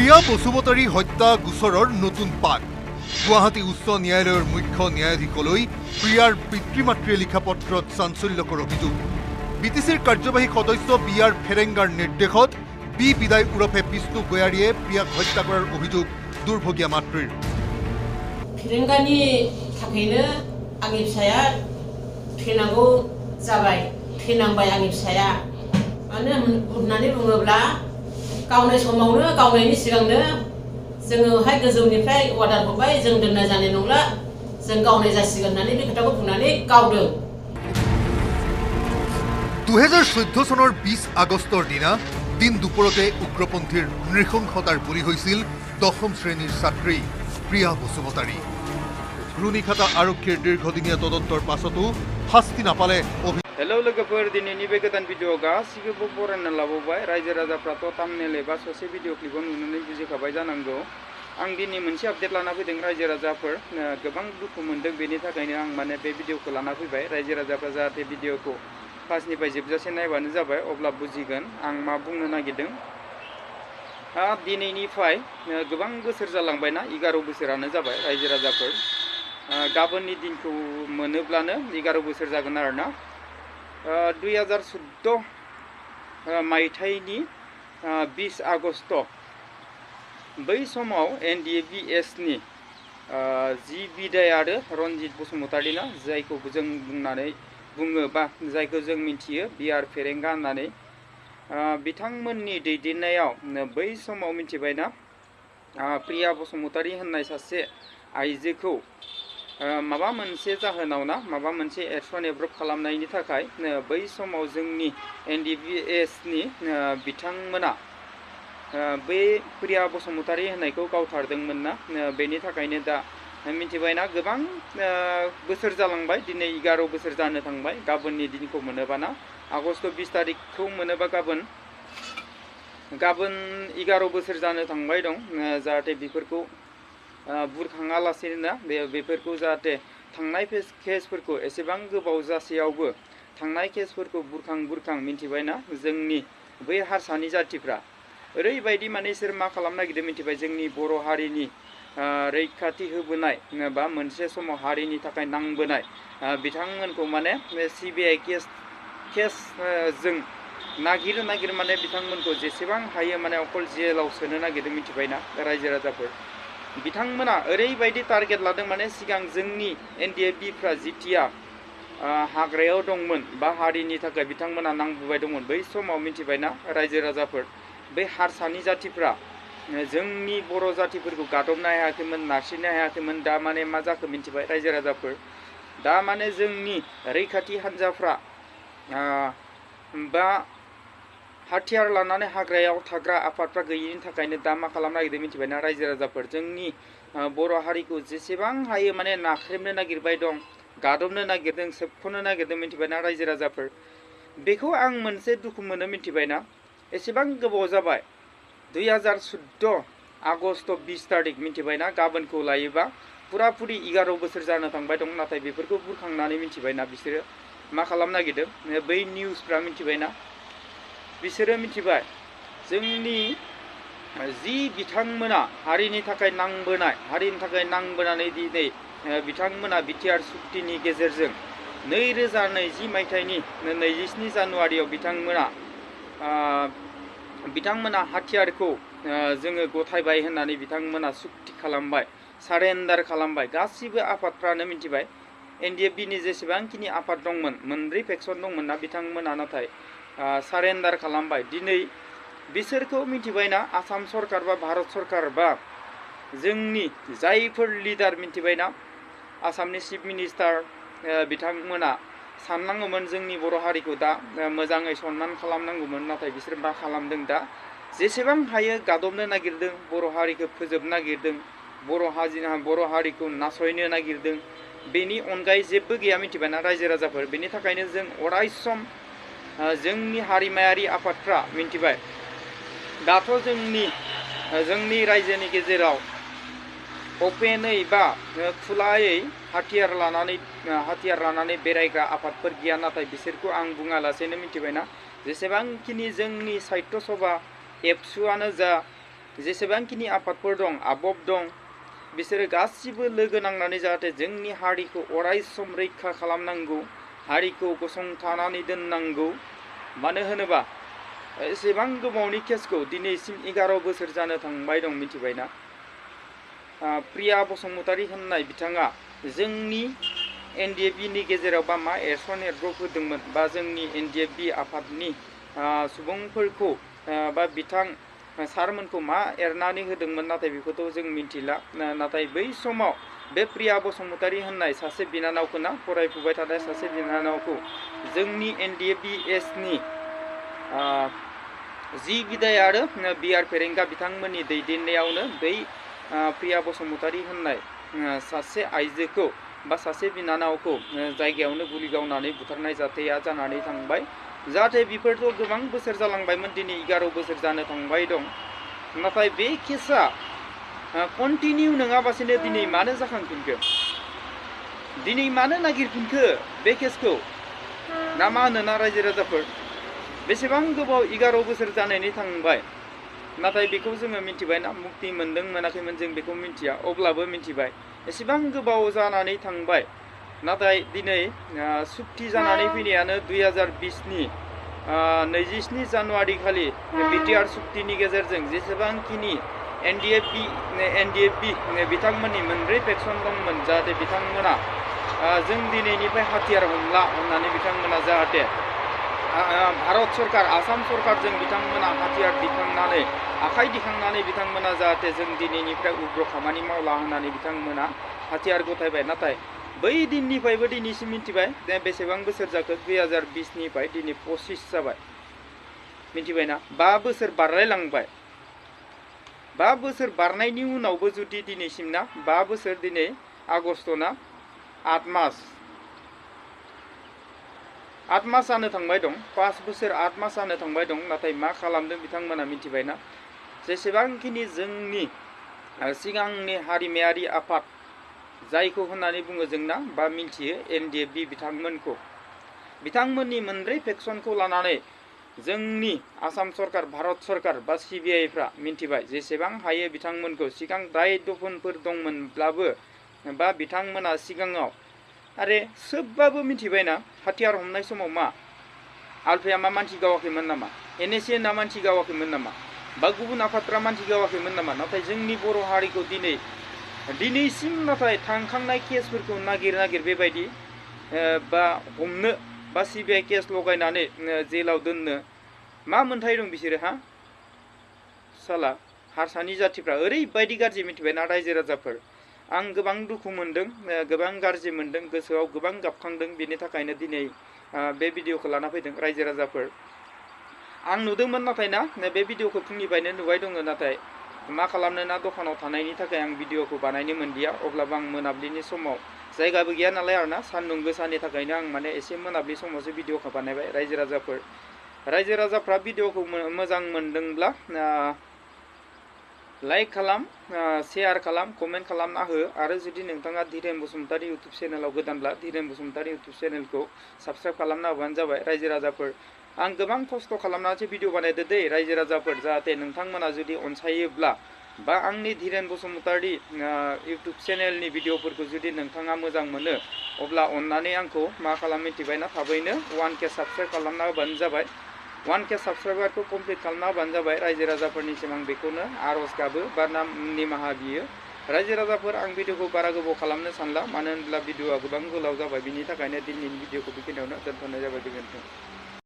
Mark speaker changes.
Speaker 1: প্ৰিয়া বসুমতাৰী হত্যা গোচৰৰ নতুন পাক। গুৱাহাটী উচ্চ ন্যায়ালয়ৰ মুখ্য ন্যায়াধীশলৈ প্ৰিয়াৰ পিতৃ-মাতৃয়ে লিখা পত্ৰত চাঞ্চল্যকৰ অভিযোগ। বিটিচিৰ কাৰ্যবাহী সদস্য বিআৰ ফেৰেংগাৰ নিৰ্দেশত বিদাই ওৰফে বিষ্ণু গয়াৰীয়ে প্ৰিয়াক হত্যা কৰাৰ অভিযোগ দুৰ্ভগীয়া মাতৃৰ।
Speaker 2: ফেৰেংগানি थाखायनो आंनि फिसाया थैनांगौ जाबाय, थैनांबाय आंनि फिसाया। मानो होननानै बुङोब्ला गावनाय समावनो गावनायनि सिगांनो जोङोहाय गोजौनिफ्राय अर्डार हरबाय, जों दोननाय जानाय नंला, जों गावनाय जासिगोन होननानै बे खोथाखौ बुंनानै गावदों।
Speaker 1: 2014 চনৰ 20 আগষ্টৰ দিনা দিন দুপৰতে উগ্ৰপন্থীৰ নৃশংসতাৰ বলি হৈছিল 10ম শ্ৰেণীৰ ছাত্ৰী প্ৰিয়া বসুমতাৰী। ৰুণিখাতা আৰক্ষীৰ দীৰ্ঘদিনীয়া তদন্তৰ পাছতো শাস্তি নাপালে।
Speaker 3: हेलो लोगोफोर, दिनैनि बे गोदान भिडिअ गासिबो बरायना लाबोबाय। रायजो राजाफ्राथ' थाम्बनेल एबा ससे भिडिअ क्लिपआव नुनानै बुजिखाबाय जानांगौ। आं दिनै मोनसे आपडेट लाना फैदों। रायजो राजाफोर गोबां दुखु मोनदों, बेनि थाखायनो आं माने बे भिडिअखौ लाना फैबाय। रायजो राजाफ्रा जाहाथे भिडिअखौ फार्स्टनिफ्राय जोबजासे नायबानो जाबाय, अब्ला बुजिगोन आं मा बुंनो नागिरदों। दिनैनिफ्राय गोबां बोसोर जालांबायना, 11 बोसोरानो जाबाय रायजो राजाफोर। गाबोननि दिनखौ मोनोब्लानो 11 बोसोर जागोन आरोना। 2014 मायथाइनि 20 आगस्ट बै समाव NDFBS नि जि बिदाय आरो रनजित बसुमतारी ना, जायखौ जों बुङो बा जायखौ जों मिथियो बिआर फेरेंगा होननानै, बिथांमोननि दैदेननायाव बै समाव मिथिबायना प्रिया बसुमतारी होननाय सासे आइजोखौ माबा मोनसे जाहोनाव ना, माबा मोनसे एरसन एब्रब खालामनायनि थाखाय बै समाव जोंनि NDFBS नि बिथांमोना बे प्रिया बसुमतारी होननायखौ गावथारदोंमोन ना। बेनि थाखायनो दा मिथिबायना गोबां बोसोर जालांबाय। दिनै 11 बोसोर जानो थांबाय। गाबोननि दिनखौ मोनोबा ना, आगस्ट 20 तारिखखौ मोनोबा गाबोन 11 बोसोर जानो थांबाय दं। जाहाथे बेफोरखौ बुरखाङालासेनो ना, बेफोरखौ जाहाथे थांनाय केसफोरखौ एसेबां गोबाव जासेयावबो थांनाय केसफोरखौ बुरखां मिथिबायना। जोंनि बै हारसानि जाथिफ्रा ओरैबायदि माने इसोर मा खालामनो नागिरदों मिथिबाय, जोंनि बर' हारिनि रैखाथि होबोनाय बा मोनसे समाव हारिनि थाखाय नांबोनाय बिथांमोनखौ माने CIBI केस जों नागिर माने बिथांमोनखौ जेसेबां हायो माने अकल जेलाव सोनो नागिरदों मिथिबायना रायजो राजाफोर। बिथांमोना ओरैबायदि टारगेट लादों, माने सिगां जोंनि NDFBफ्रा जिथिया हाग्रायाव दंमोन बा हारिनि थाखाय बिथांमोना नांबोबाय दंमोन, बै समाव मिथिबायना रायजो राजाफोर, बै हारसानि जाथिफ्रा जोंनि बर' जातिफोरखौ गादबनो हायाखैमोन, नारसिननो हायाखैमोन। दा माने मा जाखो मिथिबाय रायजो राजाफोर, दा माने जोंनि रैखाथि हान्जाफ्रा बा हाथियार लानानै हाग्रायाव थाग्रा आफादफ्रा गैयिनि थाखायनो दा मा खालामनो नागिरदों मिथिबायना रायजो राजाफोर, जोंनि बर' हारिखौ जेसेबां हायो माने नाख्रेबनो नागिरबाय दं, गादबनो नागिरदों, सोबख'नो नागिरदों मिथिबायना रायजो राजाफोर। बेखौ आं मोनसे दुखु मोनो मिथिबायना, एसेबां गोबाव जाबाय 2014 आगस्ट 20 तारिख मिथिबायना, गाबोनखौ लायोबा पुरापुरि 11 बोसोर जानो थांबाय दं। नाथाय बेफोरखौ बुरखांनानै मिथिबायना बिसोरो मा खालामनो नागिरदों, बै निउसफ्रा मिथिबायना, बिसोरो मिथिबाय जोंनि जि बिथांमोना हारिनि थाखाय नांबोनानै दिनै बिथांमोना बिटिआर सुक्तिनि गेजेरजों 2020 मायथाइनि 27 जानुवारियाव बिथांमोना हाथियारखौ जोङो गथायबाय होननानै बिथांमोना सुक्ति खालामबाय, सारेन्डार खालामबाय। गासिबो आफादफ्रानो मिथिबाय, NDFBनि जेसेबांखिनि आफाद दंमोन, 4 फेक्सन दंमोन ना, बिथांमोना नाथाय सारेन्डार खालामबाय। दिनै बिसोरखौ मिथिबायना आसाम सरकार बा भारत सरकार बा जोंनि जायफोर लिडार मिथिबायना, आसामनि चिफ मिनिस्टार बिथांमोना साननांगौमोन जोंनि बर' हारिखौ दा मोजाङै सनमान खालामनांगौमोन। नाथाय बिसोर मा खालामदों, दा जेसेबां हायो गादबनो नागिरदों, बर' हारिखौ फोजोबनो नागिरदों, बर' हारिखौ नासयनो नागिरदों। बेनि अनगायै जेबो गैया मिथिबायना रायजो राजाफोर। बेनि थाखायनो जों अरायसम जोंनि हारिमायारि आफादफ्रा मिथिबाय, दाथ' जोंनि रायजोनि गेजेराव अपेनै बा खुलायै हाथियार लानानै बेरायग्रा आफादफोर गैया। नाथाय बिसोरखौ आं बुङालासेनो मिथिबायना जेसेबांखिनि जोंनि साहित्य सभा एबसुआनो जा जेसेबांखिनि आफादफोर दं आबब दं बिसोरो गासिबो लोगो नांनानै जाहाथे जोंनि हारिखौ अराय सम रैखा खालामनांगौ हारिखौ गसंथानानै दोननांगौ मानो होनोबा एसेबां गोबावनि केसखौ दिनैसिम 11 बोसोर जानो थांबाय दं मिथिबायना प्रिया बसुमतारी होननाय बिथाङा जोंनि NDFB नि गेजेराव बा मा एरसन एरब्रब होदोंमोन बा जोंनि NDFB आफादनि सुबुंफोरखौ बा बिथां सारमोनखौ मा एरनानै होदोंमोन नाथाय बेखौथ' जों मिन्थिला नाथाय बै समाव बे प्रिया बसुमतारी होननाय सासे बिनानावखौ ना फरायफुबाय थानाय सासे बिनानावखौ जोंनि NDFBS नि जि बिदाय आरो बिआर पेरेंगा बिथांमोननि दैदेननायावनो बै प्रिया बसुमतारी होननाय सासे आइजोखौ बा सासे बिनानावखौ जायगायावनो गुलि गावनानै बुथारनाय जाथाया जानानै थांबाय जाहाथे बेफोरथ' गोबां बोसोर जालांबायमोन दिनै 11 बोसोर जानो थांबाय दं नाथाय बे केसा कन्टिनिउ नङाबासिनो दिनै मानो जाखांफिनखो दिनै मानो नागिरफिनखो बे केसखौ ना मा होनो ना रायजो राजाफोर बेसेबां गोबाव 11 बोसोर जानानै थांबाय नाथाय बेखौ जोङो मिथिबायना मुक्ति मोनदों मोनाखैमोन जों बेखौ मिथिया अब्लाबो मिथिबाय एसेबां गोबाव जानानै थांबाय नाथाय दिनै सुक्ति जानानै फैनायानो 2020 नि 27 जानुवारि खालि बिटिआर सुक्तिनि गेजेरजों जेसेबांखिनि NDFB बिथांमोननि मोनब्रै फेक्सन दंमोन जाहाथे बिथांमोना जों दिनैनिफ्राय हाथियार हमला होननानै बिथांमोना जाहाथे भारत सरकार आसाम सरकारजों बिथांमोना हाथियार दिखांनानै आखाइ दिखांनानै बिथांमोना जाहाथे जों दिनैनिफ्राय उग्र खामानि मावला होननानै बिथांमोना हाथियार गथायबाय नाथाय बै दिननिफ्रायबो दिनैसिम मिथिबाय बेसेबां बोसोर जाखो 2020 निफ्राय दिनै 25 जाबाय मिथिबायना 5 बोसोर बारलायलांबाय 5 बोसोर बारनायनि उनावबो जुदि दिनैसिम ना 5 बोसोर दिनै आगस्टना 8 मास जानो थांबाय दं 5 बोसोर 8 मास जानो थांबाय दं नाथाय मा खालामदों बिथांमोना मिथिबायना जेसेबांखिनि जोंनि सिगांनि हारिमायारि आफाद जायखौ होननानै बुङो जोंना बा मिथियो NDFB बिथांमोननि मोनब्रै फेक्सनखौ लानानै जोंनि आसाम सरकार भारत सरकार बा CIBI फ्रा मिथिबाय जेसेबां हायो बिथांमोनखौ सिगां दाय दफनफोर दंमोनब्लाबो बा बिथांमोना सिगाङाव आरे सोबबाबो मिथिबायना हाथियार हमनाय समाव मा आलफाया मा मानसि गावाखैमोन नामा NSA ना मानसि गावाखैमोन नामा बा गुबुन आफादफ्रा मानसि गावाखैमोन नामा नाथाय जोंनि बर' हारिखौ दिनैसिम नाथाय थांखांनाय केसफोरखौ नागिर बेबायदि बा हमनो बा CIBI केस लगायनानै जेलाव दोननो मा मोन्थाय दं बिसोरो साला हारसानि जाथिफ्रा ओरैबायदि गाज्रि मिथिबायना रायजो राजाफोर आं गोबां दुखु मोनदों गोबां गाज्रि मोनदों गोसोआव गोबां गाबखांदों बेनि थाखायनो दिनै बे भिडिअखौ लाना फैदों रायजो राजाफोर आं नुदोंमोन नाथाय ना बे भिडिअखौ फुंनिफ्रायनो नुबाय दङ नाथाय मा खालामनो ना दखानाव थानायनि थाखाय आं भिडिअखौ बानायनो मोनदिया अब्लाबो आं मोनाबिलिनि समाव जायगाबो गैया नालाय आरोना सान्दुं गोसानि थाखायनो आं माने एसे मोनाबिलि समावसो भिडिअखौ बानायबाय रायजो राजाफ्रा भिडिअखौ मोजां मोनदोंब्ला लाइक खालाम शेयार खालाम कमेन्ट खालामना हो आरो जुदि नोंथाङा धीरेन बसुमतारी इउटुब चेनेलाव गोदानब्ला धीरेन बसुमतारी इउटुब चेनेलखौ साबस्क्राइब खालामना होबानो जाबाय रायजो राजाफोर आं गोबां खस्थ' खालामनानैसो भिडिअ बानायदो दै रायजो राजाफोर जाहाथे नोंथांमोना जुदि अनसायोब्ला बा आंनि धीरेन बसुमतारी इउटुब चेनेलनि भिडिअफोरखौ जुदि नोंथाङा मोजां मोनो अब्ला अननानै आंखौ मा खालाम मिथिबायना थाबैनो 1K साबस्क्राइब खालामना होबानो जाबाय 1K साबस्क्राइबारखौ कमप्लिट खालामना होबानो जाबाय रायजो राजाफोरनिसिम आं बेखौनो आर'ज गाबो बा निमाहा बियो रायजो राजाफोर आं भिडिअखौ बारा गोबाव खालामनो सानला मानो होनब्ला भिडिअआ गोबां गोलाव जाबाय बिनि थाखायनो दिनैनि भिडिअखौ बेखिनियावनो दोनथ'नाय जाबाय गोजोन्थों।